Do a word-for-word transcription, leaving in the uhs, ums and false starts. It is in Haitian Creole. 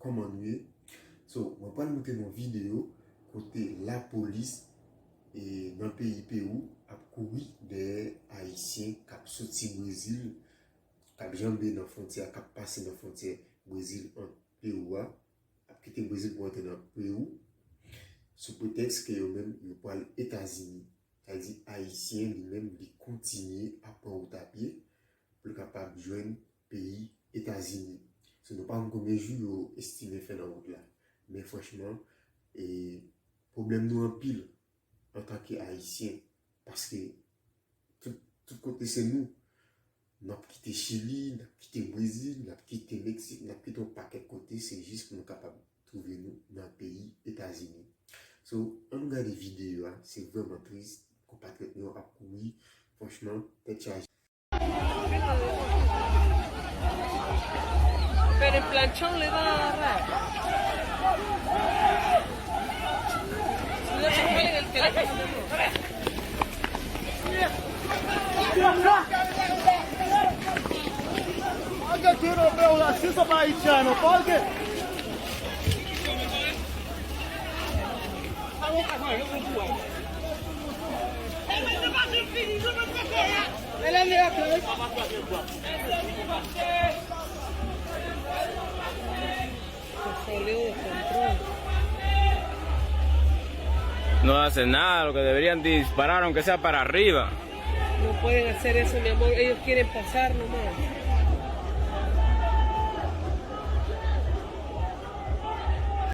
Kòman nou ye? So, mwen pral montre nou yon videyo kote lapolis e nan peyi Pewou ap kouri dèyè Ayisyen k ap soti Brezil, k ap janbe nan fwontyè a, k ap pase nan fwontyè Brezil ant Pewou a, ap kite Brezil pou antre nan Pewou, sou pretèks ke yo menm yo pral Etazini. Sa vle di Ayisyen li menm li kontinye ap pran wout a pye pou l kapab jwenn peyi Etazini. So, nou pa konn konbyen jou yo estime fè nan wout la. Men franchman, e, pwoblèm nou anpil antanke Ayisyen, paske tout, tout kote se nou. N ap kite Chili, n ap kite Brezil, n ap kite Meksik, n ap kite yon pakèt kote, se jis pou nou kapab twouve nou nan peyi Etazini. So, ann nou gade videyo a, se vrèman tris, konpatriyòt nou yo ap kouri, franchman, tèt chaje. Pero el planchón le va a agarrar. Si no se cuelga el teléfono, no. Oye, tú no veo la sisa pa haitiano, porque No hacen nada, lo que deberían disparar aunque sea para arriba. No pueden hacer eso, mi amor. Ellos quieren pasar nomás.